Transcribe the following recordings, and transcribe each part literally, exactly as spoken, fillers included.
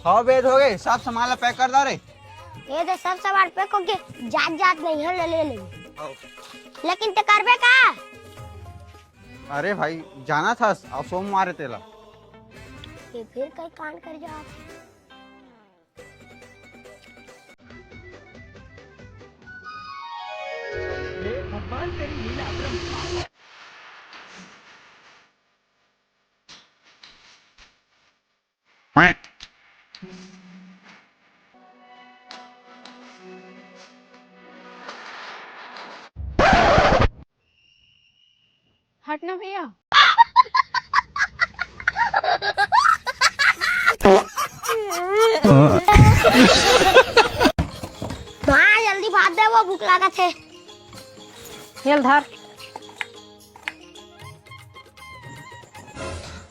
हव बेद, हो गे, सब सामान ला पैक कर डारे। ये तो सब सामान पैक होके जात जात नहीं है, ले ले ले। लेकिन ते करबे का? अरे भाई, जाना था, अब सोमवार है तेला। ये फिर कई कांड कर जात। हट ना भैया। हाँ, जल्दी भात दे, वो भूख लागत हे। ये ल धर।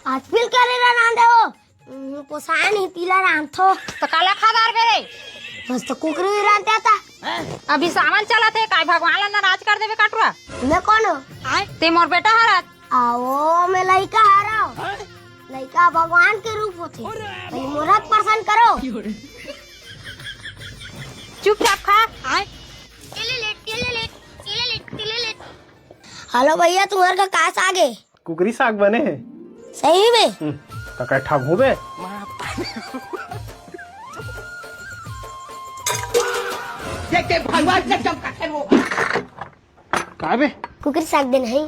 आज फिर क्या ले रहा रांधे हो? हम्म, पोसाय नहीं, पीला रांधथो। तो काला खा डारबे रे। बस तो कुकरी भी रांधते आता। अभी सावन चलत हे, काय भगवान ला नाराज कर देबे कटुआ? मैं कौन हो? ते मोर बेटा हरत। आओ, मैं लइका हरव। लइका भगवान के रूप होथे। भाई मोर हक पसंद करो। चुपचाप खा। हेलो भैया, तुम्हारे का, का साग है? कुकरी साग बने हे। सही में? हम्म, त का ठगहूँ बे? देख के भगवान कसम खाथे वो। का बे? कुकरी साग देन हे।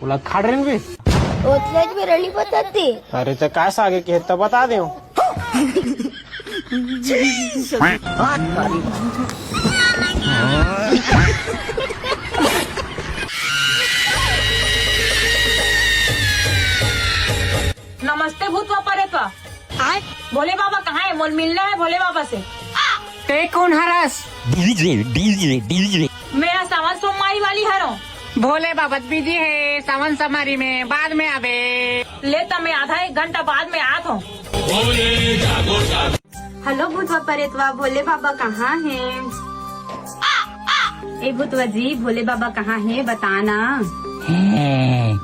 ओला खाड़ रेन बे। ओतलेज में रहनी बताते। अरे त का साग हे के त बता देव। नमस्ते भूतवा परेतवा। आय, भोले बाबा कहाँ हे? मोल मिलना हे भोले बाबा से। ते कोन हरस? DJ, DJ, DJ. मैं हा सावन सोमवारी वाली हरों। भोले बाबा त बिजी हे सावन सोमवारी में, बाद में आबे। ले त मैं आधा एक घंटा बाद में आत हों। हेलो भूतवा परेतवा, भोले बाबा कहाँ हे? ए भूतवा जी, भोले बाबा कहाँ हे, बता ना। हैं,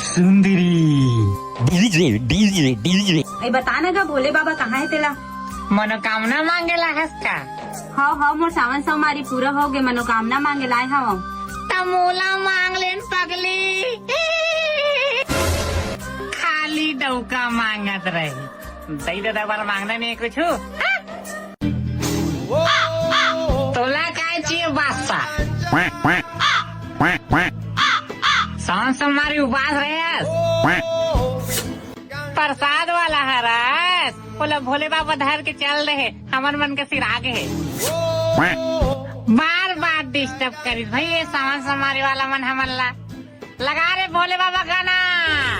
सुंदरी। DJ, DJ, DJ. ए बता ना गा, भोले बाबा कहाँ हे तेला? मनोकामना मांगे ला हस का? हव, हव, मोर सावन सोमवारी पूरा हो गे, मनोकामना मांगे लाए हव। त मोला मांग लेन पगली। खाली डौका मांगत रहे। दई ददा बर मांगना नहीं कुछ। तोला काय चाहिए बादशाह? सांस मारी उपास रहे। प्रसाद वाला हरस, बोला भोले बाबा धर के चल रहे, हमन मन के सिराग है। बार बार डिस्टर्ब करिस भाई, ये सावन सोमवारी वाला मन हमन ला। लगा रे भोले बाबा गाना।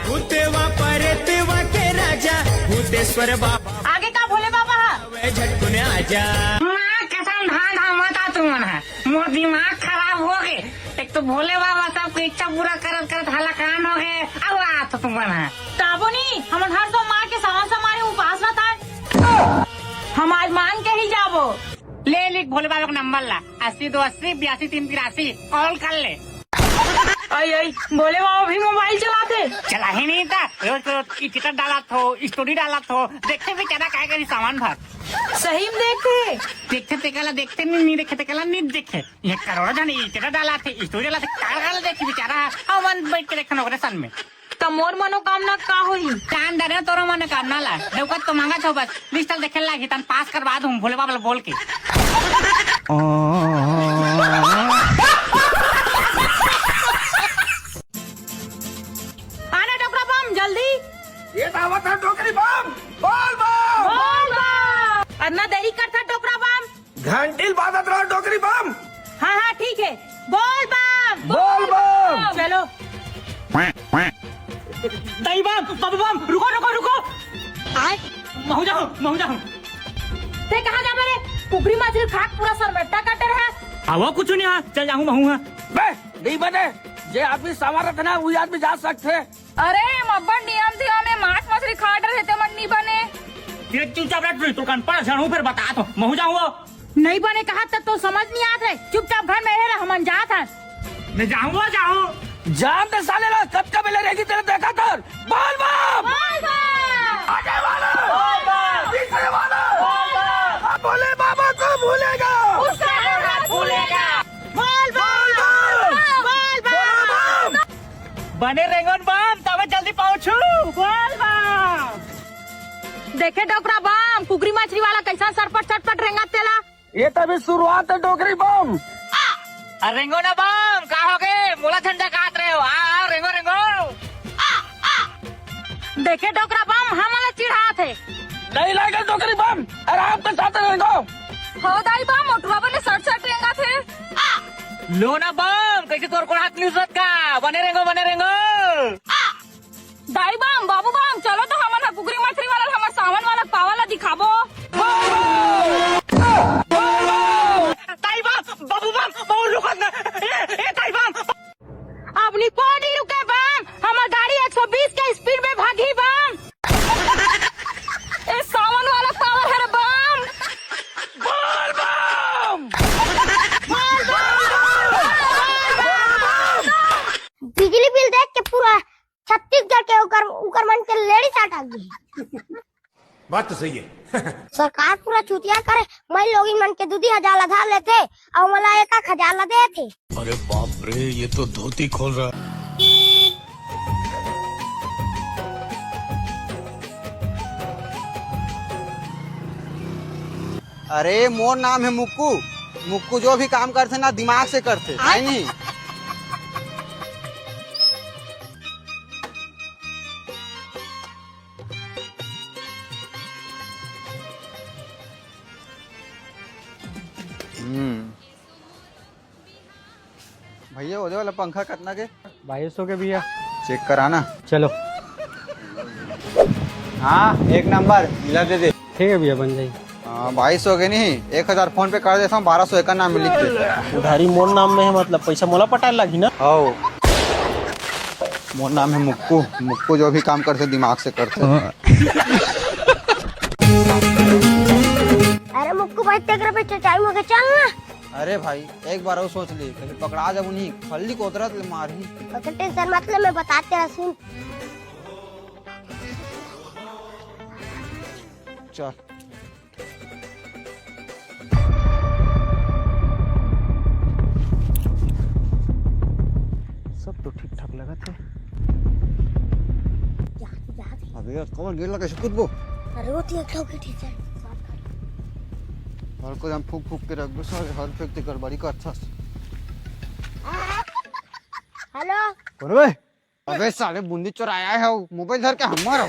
भूतेवा परेतेवा के राजा, भूतेश्वर बाबा। आगे का भोले बाबा हा? वे झटकुने आजा। माँ कसम, धान धान मत आ तू मन हा। मोर दिमाग खराब हो गे। एक तो भोले बाबा सबके इच्छा पूरा करत करत हलाकान हो गे। अब आ तो तू मन हा। ताबो नी, हमन हर सोमवार के सावन सोमवारी उपास रहत हन। हम आज मान के ही जाबो। ले लिख भोले बाबा के नंबर ला, अस्सी दो अस्सी बयासी तीन तिरासी, कॉल कर ले। आई, आई, भोले बाबा भी मोबाइल चलाथे। चला ही नहीं था, रोज रोज status डालत हो, story डालत हो, देखथे बेचारा काय करी सावन भर। सही में देखथे। देखथे तेकला देखथे नहीं, नहीं देखथे तेकला नहीं देखथे। ये करोड़ों जन status डालथे, story डालथे, काय काला देखी बेचारा, हमन बैठ के देखन ओकरे सन में। त मोर मनोकामना का होही? कान धरे तोरो मनोकामना ला। डौकत तो मांगत हो बस। लिस्ट ल देखे लागी तन पास करवा दूं भोले बाबा ल बोल के। आना डोकरा बम जल्दी। ये दावत है डोकरी बम। बोल बम। बोल बम। अतना देरी करथा डोकरा बम। घंटी ल बाजत रहो डोकरी बम। हाँ, हाँ, ठीक है। बोल बम। बोल बम। चलो। दई बम, बम, बम, रुको, रुको, रुको। आय, महू जाहूँ, महू जाहूँ। ते कहाँ जाबे रे? कुकरी मछली खाक पूरा सरमेट्टा काटे रहा। हवा कुछ नहीं, हाँ, चल जाहूँ महू, हाँ। बे, नहीं बने। जे आदमी सावर रथे ना, वही आदमी जा सकथे। अरे, एमा अब्बड़ नियम धियम हे, मांस मछली खा डरथे, तेमन नी बने। ये चुपचाप रह, तू दुकान पर झड़ू, फिर बता तो, महू जाऊँ वो। नहीं बने कहा तब तो समझ नहीं आत रहे। चुपचाप घर में रह, हमन जात हन। मैं जाऊँ वो, जाऊँ। जान दे साले ला, कतका बेले रहेगी तेरे देखा तर। बोल बम। बोल बम। आगे वाला। बोल बम। पीछे वाला। बने रेंगोन बम, तबे जल्दी पहुंचू। बोल बम। देखे डोकरा बम, कुकरी मछरी वाला कैसा सरपट सरपट रेंगत तेला। ये तभी शुरुआत है डोकरी बम। अरे रेंगो ना बम, का हो गे? मोला झंझकात रहे हो। आ, आ, रेंगो, रेंगो। देखे डोकरा बम, हमन ला चिढ़ात हे। नहीं लागे डोकरी बम, आराम के साथ रेंगो। हो दाई बम, मोटुआ बने सट सट रेंगत हे। लो ना बम, कैसे तोर कोन हाथ न्यूज का? बने रेंगो, बने रेंगो। दाई बम, बाबू बम, चलो तो हमन ह कुकरी मछरी वाला, हमर सावन वाला पावा ला दिखाबो। दाई बम, बाबू बम, बाबू रुको ना। ए, ए, दाई बम। अब निको नी रुके बम, हमर गाड़ी एक सौ बीस के स्पीड में भागी बम। ए सावन वाला पावर है रे बम। बोल बम। बोल बम। बिजली बिल देख के पूरा छत्तीसगढ़ के उकर उकर मन के लेड़ी साट आ गई। बात तो सही है। सरकार पूरा चुतिया करे, मैं लोग मन के दू दू हजार आधार लेथे और मला एक एक हजार ला देथे। अरे बाप रे, ये तो धोती खोल रहा है। अरे मोर नाम है मुक्कू। मुक्कू जो भी काम करथे ना, दिमाग से करथे, है नहीं? हम्म। भैया, ओदे वाला पंखा कतना के? बाईस सौ के भैया। चेक कराना। चलो। हाँ, एक नंबर, मिला दे दे। ठीक है भैया, बन जाई। हाँ, बाईस सौ के नहीं, एक हजार फोन पे कर देता हूँ, बारह सौ एक नाम में लिख दे। उधारी मोर नाम में है, मतलब पैसा मोला पटाए लागी ना? हो। मोर नाम है मुक्कू। मुक्कू जो भी काम करथे, दिमाग से करथे। अरे मुक्कू भाई, तेकरे पे चढ़ाई मगे चल ना। अरे भाई, एक बार और सोच ली, कहीं पकड़ा जब उन्हीं खल्ली कोतरत ले मारही। ओकर टेंशन मत ले, मैं बताते रह सुन। चल। सब तो ठीक ठाक लगत हे। अबे यार, कौन गेला कैसे कूदबो? अरे वो तो एक ठो के ठीक है। हर कोई हम फूक फूक के रखबे, सारे हर फेंक दे गड़बड़ी करथस। हेलो। कौन बे? अबे साले बूंदी चोराया है वो, मोबाइल धर के हमर हो।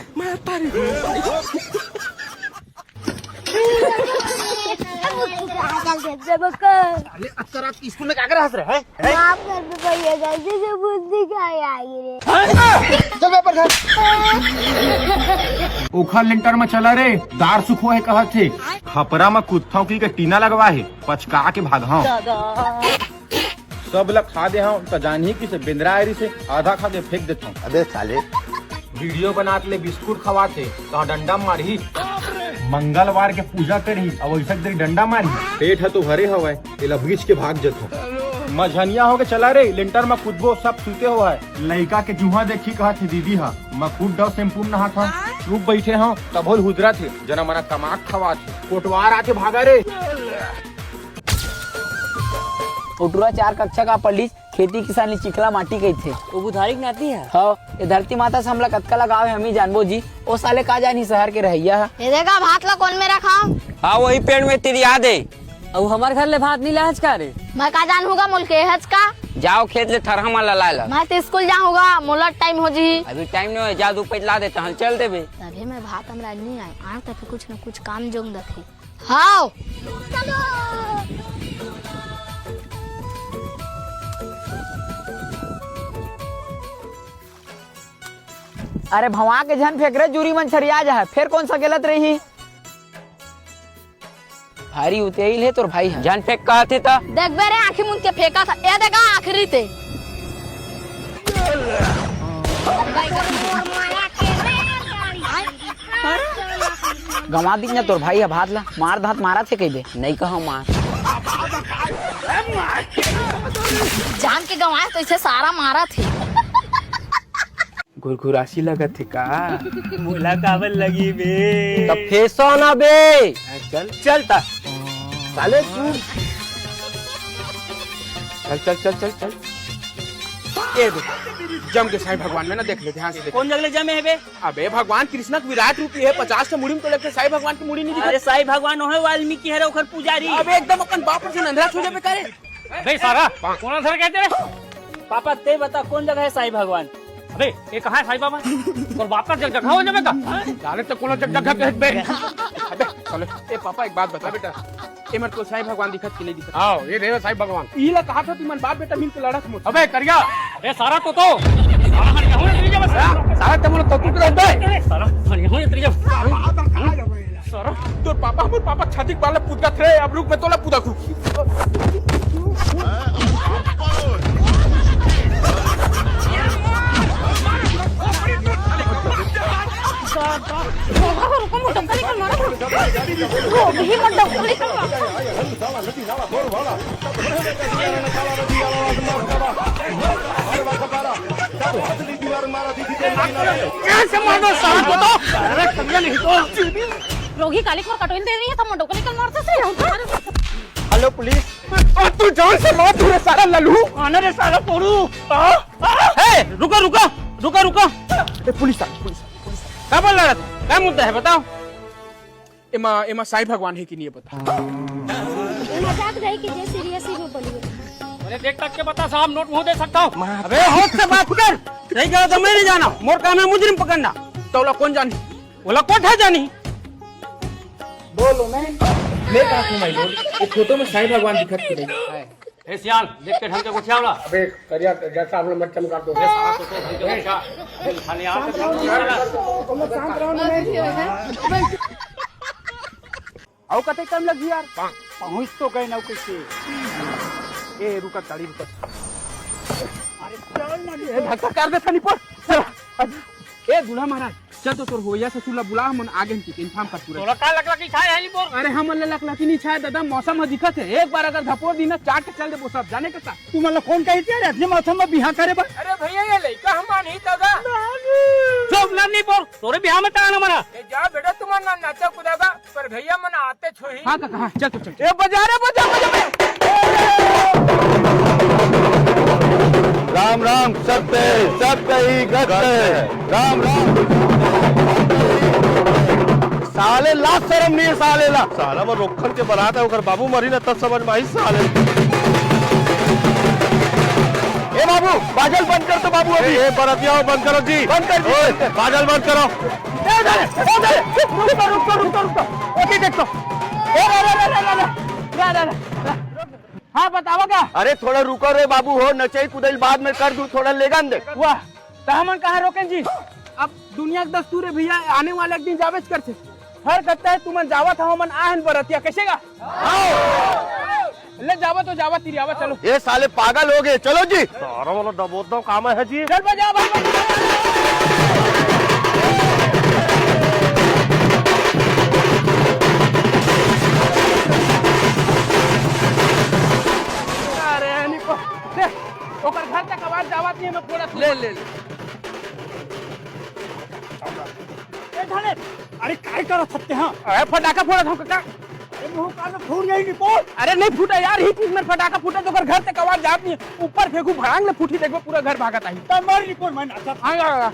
साले अतका रात के स्कूल में क्या कर हंस रहे हैं? माफ कर दे भैया, गलती से बूंदी खाई आ गई रे। चल बे, पर घर। ओखर लेंटर में चला रे, दार सुखो है कहत हे। खपरा में कुत्थों की के टीना लगवा है, पचका के भागहां। सब ल खा दे हंव, त जानही किसे बेंदरा आय रिसे, आधा खा के फेंक देथंव। अबे साले। वीडियो बनात ले बिस्कुट खवात हे, त डंडा मारही। मंगलवार के पूजा करही, अउ ऐसा तेरी डंडा मारही। पेट ह तो भरे हवय, एला भींच के भाग जथंव। मझनिया होके चला रे, लेंटर म कूदबो, सब सुते हो है। लइका के जुहा देखी कहत हे दीदी ह, म खुद डव शैम्पू म नहात हंव। चुप बइठे हंव, तभो ले हुदरत हे, जना मना कमात खवात हे। कोटवार आथे भागा रे। ओ टुरा चार कक्षा का पढ़िस, खेती किसानी चिखला माटी कहिथे। ओ बुधारी के नाती हे? हव, ये धरती माता से हमला कतका लगाव हे, हम ही जानबो जी। ओ साले का जानही शहर के रहइया ह। ये देखा, भात ला कोन में रखाव? हाँ, वही पेड़ में तिरिया दे। अउ हमर घर ले भात नी लाहच का रे? मैं का जानहूँ गा, मोल केहच का? जाव खेत ले थरहा मन ला लाय ला। मैं तो स्कूल जाहूँ गा, मोला टाइम हो जही। अभी टाइम नहीं होय, जा दू पैज ला दे, तहन चल देबे। तभे मैं भात हमर आज नी आय, आय तभे कुछ न कुछ काम जोंग दथे। हाव। अरे भवा के झन फेंक रे, जूरी मन छरिया जाहे, फेर कोन सा गलत रही? भारी उतेल हे तोर भाई ह। झन फेंक कहत हे त। देखबे रे, आँखी मूंद के फेंकत हे। ए देखा, आखिरी ते। गंवा दिस ना तोर भाई ह भात ला, मार धात मारत हे कहिबे, नइ कहव मार। जान के गंवाए तइसे सारा मारत हे। घुरघुरासी लगत हे का? मोला काबर लगी बे? त फेंसो ना बे। हाँ, चल, चल ता। साले तू। चल, चल, चल, चल, चल। ए दे। जम के साईं भगवान में ना, देख ले ध्यान से, देख। कोन जग ले जमे हे बे? अबे भगवान कृष्ण के विराट रूप हे, पचास ठो मुड़ी में तो लगथे, साईं भगवान के मुड़ी नहीं दिखत। अरे साईं भगवान ओहे वाल्मीकि हरे, ओखर पुजारी। अबे एकदम अपन बाप से नंधरा हो जाबे का रे। अबे सारा, कोन अंधरा कहते रे? पापा, तैं बता कोन जगह हे साईं भगवान? अबे, ये कहाँ हे साईं बाबा? तोर बाप का जग जगह हो जाबे का? साले तो कोनो जग जगह कहत बे। अबे, चलो, ए पापा, एक बात बता बेटा, ए मन को साईं भगवान दिखत कि नहीं दिखत? आओ, ये देवे साईं भगवान। इही ला कहा था तुमन बाप बेटा मिल के लड़त मत। अबे करिया, अबे सारा तो तो। सारा हरिया हो तेरी जब। सारा ते मोला तो तू के दे। सारा हरिया हो तेरी जब। सारा तोर पापा, मोर पापा छाती के बाल पूत थे, अब रुक मैं तोला पूत हूँ। रोगी काली को कटोइन दे रही है, तो मुंडो को लेकर मारते से। Hello police. और तू जान से मार तू रे सारा लल्लू। आना रे सारा पोरू। ए, रुको, रुको, रुको, रुको। ए, पुलिस आ, पुलिस आ, पुलिस आ। का बोल रहा था? का मुद्दा है, बताओ। एमा, एमा साईं भगवान हे कि नहीं, बता। मजाक नहीं कीजिए, सीरियस ही में बोलिए। अरे देख तक के बता साहब, नोट मुंह दे सकता हूँ। अबे होश से बात कर। नहीं कहा तो मैं नहीं जाना। मोर काम है मुजरिम पकड़ना। तो ओला कौन जानी? ओला कोठा जानी। बोलो मैं। मैं कहा थू माई लोग, ये फोटो में साईं भगवान दिखत के नहीं। ए सियान, देख के ढंग से गोठिया वाला। अबे करिया, जैसा आप लोग मत चमका दो। ए साला तो ढंग से गोठिया। खाली आप तुम लोग शांत रहो ना, मैं। आओ कते टाइम लगी यार। पहुंच तो गए ना कैसे। ए रुका, गाड़ी रुका। अरे चल ना, ए धक्का कर दे था नहीं पर। चल। ए दूल्हा महाराज, चल तो तोर होइया ससुर ला बुला, हमन आगे की इन्फॉर्म कर पूरा। तोला का लकलकी छाय है नहीं बोल? अरे हमन ला लकलकी नहीं छाय दादा, मौसम ह दिखत है। एक बार अगर धपोर दिन चाट के चल देबो सब, जाने के साथ। तुमन ला कौन कही थी अरे अतने मौसम में बिहा करे बर? अरे भैया ये लइका हम नहीं दादा। चुप ना नहीं बोल, तोरे बिहा में ताना मना। ए जा बेटा तुमन ना नाचा कुदागा। पर भैया मन आते छोही। हाँ काका, हाँ, चल, चल, चल, चल। ए, बजा रे, बजा, बजा, बजा। राम राम, सत्य है, सत्य ही गत्य है। राम राम। साले ला शर्म नहीं है साले ला। साला वो रोखन के बरात है, ओकर बाबू मरी ना तब समझ में आई साले। ए बाबू, बाजल बंद कर तो बाबू अभी। ए, ए, बरतिया बंद करो जी। बंद कर जी, ओए, बंद कर। बाजल बंद करो। ए, दे, ए, दे, रुक, रुक, रुक, रुक, रुक, रुक। ओके, देख तो। ए, रे, रे, रे। हाँ, बतावा का? अरे, थोड़ा रुको रे बाबू हो, नचई कुदई बाद में कर दू, थोड़ा लेगन दे। वाह, त हमन कहाँ रोकेन जी? अब दुनिया के दस्तूर है भैया, आने वाला एक दिन जावेच करथे। हर कत्ता है तुमन जावत हव, हमन आहन बरतिया, कैसे का? ले जावा तो जावा, तिरियावा, चलो। ये साले पागल हो गए, चलो जी। सारा वाला दबोदम काम है जी। चल बजा भाई, बजा। अरे, निको, ले, ओकर घर तक आवाज जावत नहीं है, मैं फोड़ा ले, ले, ले। ए, धड़े, अरे, काय करत हत्ते, हाँ? अरे, फटाका फोड़त हूँ, काका। अरे, मुंह कान में फूट गई, निपोल। अरे, नहीं फूटा यार, ही चीज में फटाका फूटा, तो ओकर घर तक आवाज जात नहीं है। ऊपर फेंकू, भड़ांग ले फूटी, देखबो, पूरा घर भागत आई। तब मर, निपोल, मैं नाचत। हाँ, हाँ, हाँ।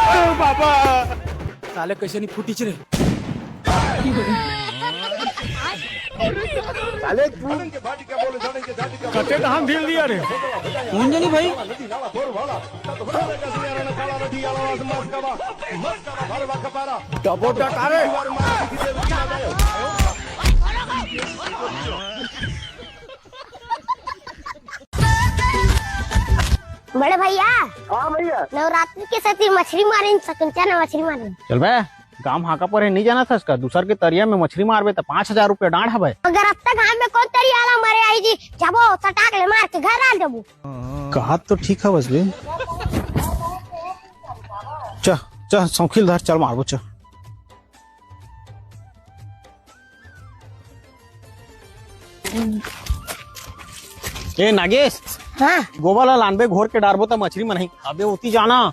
अरे बाबा। साले कैसे नहीं फूटी रे? साले तू कते धान ढील दिया रे। कौन जानी भाई? डबो डकारे। बड़े भैया। हाँ भैया। नवरात्रि के सेती मछरी मारिन, सकुंचा ने मछरी मारिन। चल बे, गांव हाका पर है, नहीं जाना था इसका। दूसर के तरिया में मछरी मारबे त पाँच हजार रुपया डांट हवे। अगर अब तक गांव में कौन तरिया वाला मारे आई जी, जाबो सटाक ले मार के घर डाल देबो। कहा तो ठीक है बस बे। च, च, सौखिल धर, चल मारबो, च। ए नागेश, हाँ। गोबर ला लानबे, घोर के डारबो त मछरी मन ही खाबे, ओती जाना।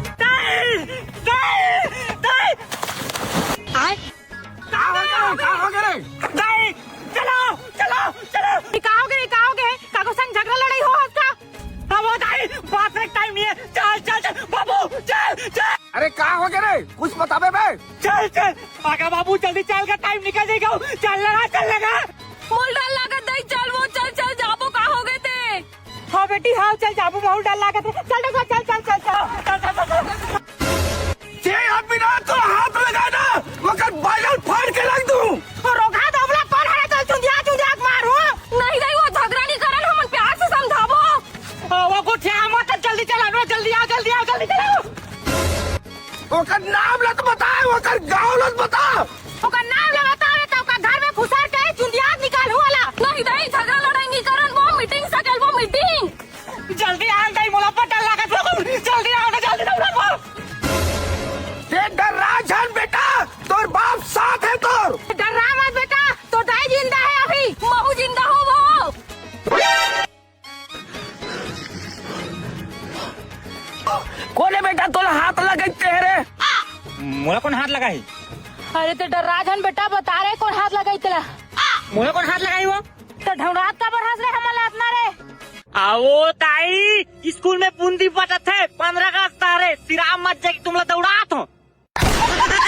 दाई, दाई, दाई। आय। का हो गे रे? का हो गे रे? दाई, चलो, चलो, चलो। ये का हो गे रे? का हो गे? काकरो संग झगरा लड़ई होवत का? अब वो दाई, बात रे टाइम नहीं है। चल, चल, चल, बाबू, चल, चल। अरे का हो गे रे? कुछ बताबे बे? चल, चल। आगा बाबू, जल्दी चल के टाइम निकल जाएगा। चल लगा, चल लगा। मोला डर लागत दाई, चल वो, चल, चल, जाबो का हो गे ते। हाँ बेटी, हाँ, चल जाबो, बहुत डर लागत हे। चल, चल, चल, चल, चल, चल। चल, चल, चल, चल। जे आदमी ना तो हाथ लगा ना, ओकर बाजल फाड़ के रख दूं। तो रोगा दोबला कौन है, चल चुंदिया, चुंदिया के मारू। नहीं, नहीं, वो झगड़ा नहीं करन, हमन प्यार से समझाबो। आ, वो गोठिया मत, जल्दी चला, नो, जल्दी आ, जल्दी आ, जल्दी चला। ओकर नाम ला तो बता, ओकर गाँव ला तो बता। ओकर नाम ला बतावे त ओकर घर में घुसर के चुंदिया निकालहूं वाला। नहीं दाई, झगड़ा लड़ाई नहीं करन, वो मीटिंग से कल वो मीटिंग। जल्दी आ दाई, मोला बड़ डर लागत हे। जल्दी आ ना, जल्दी दौड़ा वो। ते डर्रा झन बेटा, तोर बाप साथ हे तोर। डर्रा मत बेटा, तोर दाई जिंदा हे अभी। महू जिंदा हो वो। कोन हे बेटा, तोला हाथ लगाइस ते रे? मोला कोन हाथ लगाही? अरे ते डर्रा झन बेटा, बता रे कोन हाथ लगाइस तेला? मोला कोन हाथ लगाही वो? त ढौंड़ात काबर हस रे हमन ला अतना रे? आवो ताई, स्कूल में बूंदी बटत हे, पंद्रह अगस्त तारे, सिराम मत जाए कि तुमला दौड़ात हों।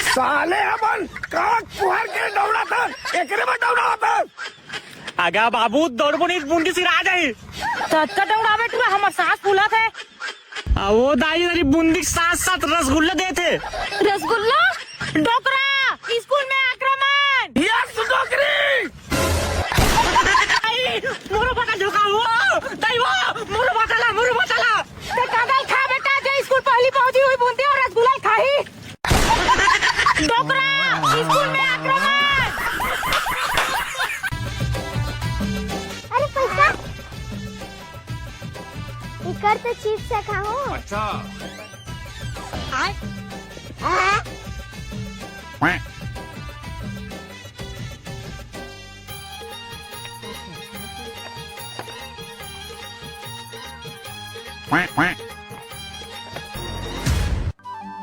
साले हमन का कुहर के दौड़ात हन, एकरे बर दौड़ात हन। अगा बाबू, दौड़बो नहीं, बूंदी सिरा जाही। त अतका दौड़ाबे टूरा, हमर सांस फूलत हे। आ वो दाई, तेरी बूंदी के साथ साथ रसगुल्ला देथे। रसगुल्ला? डोकरा, स्कूल में आक्रमण। यस, डोकरी। दाई, मोरो बता झोंका वो, दाई वो, मोरो बता ला, मोरो बता ला। ते कागल खा बेटा, जे स्कूल पहली पहुंची हुई बूंदी और रसगुल्ला खाही। डोकरा, स्कूल में आक्रमण। अरे पैसा, इकर तो चिप्स है खाओ। अच्छा। आय।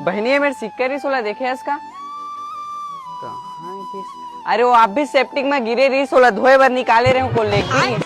बहिनी, ये मेर सिक्का रिहिस, ओला देखे हस का? कहाँ गिस? अरे, वो आप भी सेप्टिक में गिरे रिहिस, ओला धोए बर निकाले रहेंव, कोई लेगे रिहिस।